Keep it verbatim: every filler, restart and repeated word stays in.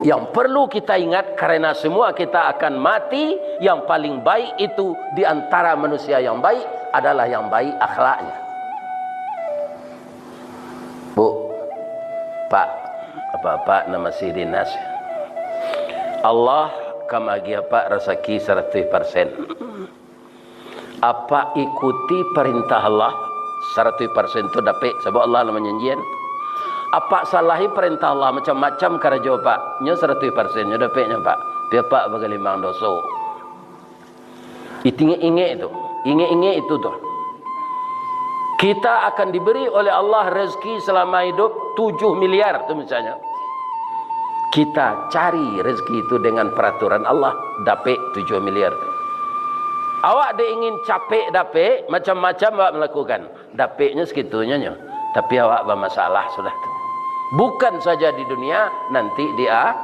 Yang perlu kita ingat, karena semua kita akan mati, yang paling baik itu di antara manusia yang baik adalah yang baik akhlaknya. Bu, Pak, apak-apak nan masih dinas, Allah ka maagiah apak rasaki saratuih parsen. Apak ikuti parentah Allah, saratuih parsen tu dapek, sabab Allah lah manjanjian. Apak salahi parentah Allah, macam-macam karajo apak, nyo saratuih parsen nyo dapeknyo, Pak. Tapi apak bagalimbang doso. Itu ingek-ingek tu, ingek-ingek itu tu. Kita akan diberi oleh Allah rezeki selama hidup tujuh miliar tu misalnya. Kita cari rezeki itu dengan peraturan Allah, dapek tujuh miliar tu. Awak dek ingin capek dapek, macam-macam awak melakukan. Dapeknyo segitunyo nyo. Tapi awak bamasalah sudah tu. Bukan saja di dunia, nanti di a-,